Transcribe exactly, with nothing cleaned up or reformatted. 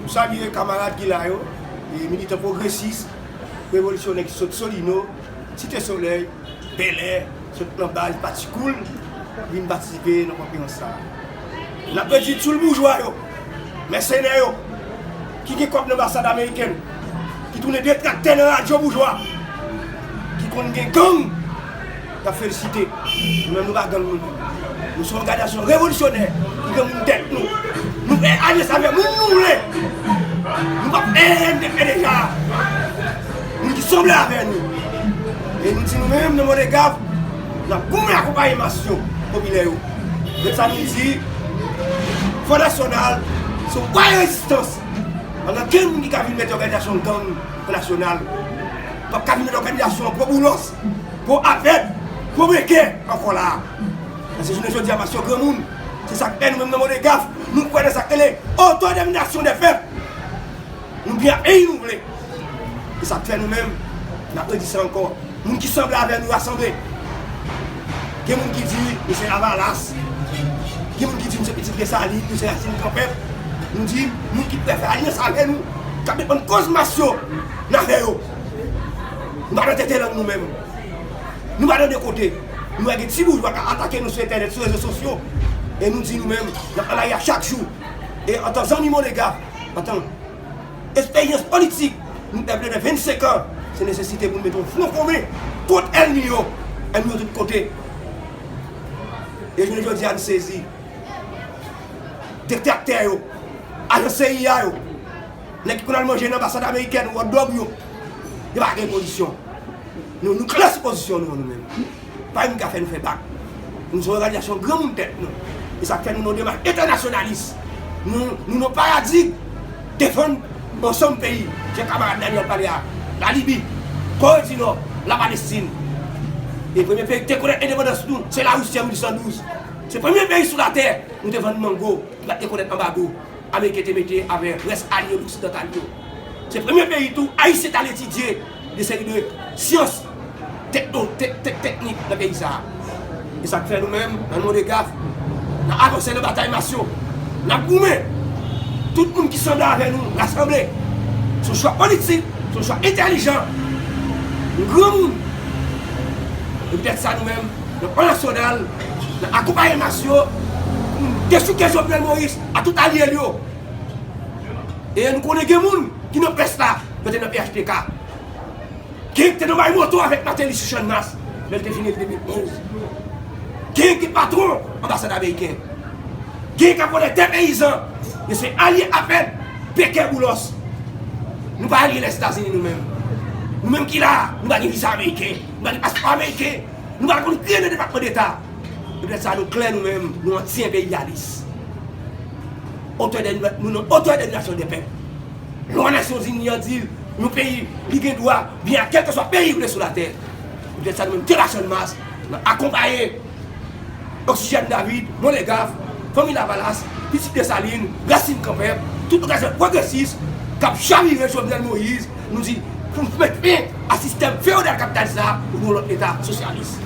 M salye kamarad ki la yo, e militan pwogresis, revolisyonè ki sot Solino, Site Solèy, Bèlè, sot nan baz Pati Koul, vin patisipe nan konferans sa a. N ap redi tchoul boujwa yo, mèsenè yo, ki gen kòb nan anbasad amerikèn, ki tounen detraktè nan radyo boujwa, ki konn gen gang, n ap felisite. Nou menm, nou pa gang nou menm. Nou se yon òganizasyon revolisyonè ki gen moun tèt nou. Nou fè alyans avè moun nou vle. Nou p ap fè erè n te fè deja. Moun ki sanble avè nou. E nou di nou menm, nan Modegaf, n ap goumen akonpaye mas yo, popilè yo. Se sa nou di, Front Nasyonal, se yon vwa rezistans. Ann gen moun ki ka vin mete òganizasyon gang Front Nasyonal. P ap ka vin mete òganizasyon pwo Boulos, pwo Avèd, pwo Brekè ankò la. Paske jounen jodi a, mas yo granmoun. Se sa k fè nou menm nan Modegaf, nou kwè nan sa k rele autodétermination des peuples. Nou gen peyi nou vle. Se sa k fè nou menm, n ap redi sa ankò. Moun ki sanble avè nou rasanble. Gen moun ki di nou se Lavalas. Gen moun ki di nou se pitit Desalin, nou se rasin granpèp. Nou di moun ki prè fè alyans avè nou, k ap defann koz mas yo, n avè yo. Nou pa nan tete lang nou menm. Nou pa nan de kote. Nou wè gen ti boujwa k ap atake nou sou entènèt, sou rezo sosyo. E nou di nou menm, n ap anlari a chak jou. E antan zanmi Modegaf, antan esperyans politik, nou pèp de vennsenk an, se nesesite pou nou mete yon fwon komen kont ènmi yo, ènmi yo tout kote. E jounen jodi a, nou sezi. Detraktè yo, ajan C I A yo, nèg ki konn al manje nan anbasad amerikèn, hot dog yo, yo pa gen pozisyon. Nou, nou klè sou pozisyon nou an nou menm. Pa gen moun ka fè nou fè bak. Nou se yon òganizasyon granmoun tèt nou. E sa k fè nou nan yon demach entènasyonalis. Nou, nou nan paradig defann ansanm peyi. Jan kamarad Daniel pale a, Lalibi, Kore di Nò, Lapalestin. E premye peyi ki te rekonèt endepandans nou, se Larisi an mil uit san douz. Se premye peyi sou latè nou te vann mango, nou pa t rekonèt anbago ameriken te mete avè rès alye oksidantal yo. Se premye peyi tou ayisyen t al etidye de seri de syans tekno, tek, tek, teknik nan peyi sa a. E sa k fè nou menm, nan Modegaf, n ap avanse nan batay mas yo. N ap goumen. Tout moun ki sanble avè nou, rasanble. Se yon chwa politik, se yon chwa entèlijan. Nou granmoun. E poutèt sa nou menm, nan Front Nasyonal, n ap akonpaye mas yo pou n dechouke Jovenel Moïse ak tout alye l yo. E nou konnen gen moun ki nan près la, yo te nan P H T K. Gen ki te nan bay moto avèk Martelly sou Channmas, lè l te vini de mil onz. Gen ki patwon anbasad ameriken. Gen k ap vòlè tè peyizan. Yo se alye Avèd, Brekè, Boulos. Nou pa alye Lèzetazini nou menm. Nou menm ki la, nou pa gen viza ameriken, nou pa gen paspò ameriken. Nou pa konn kriye nan Depatman Deta. Se poutèt sa nou klè nou menm, nou anti-enperyalis. Otè de, nou nan otè de nasyon de pèp. Lwa Nasyonzini an di, yon peyi, li gen dwa byen a kèlkeswa peyi ou vle sou latè. Se poutèt sa nou menm, Deba Channmas, n ap akonpaye Oxygène David, Molegaf, Fanmi Lavalas, Pitit Desalin, Rasin Kanpèp, tout òganizasyon pwogresis k ap chavire Jovenel Moïse, nou di, pou n met fen a sistèm feyodal kapitalis la, pou nou yon lòt Leta sosyalis.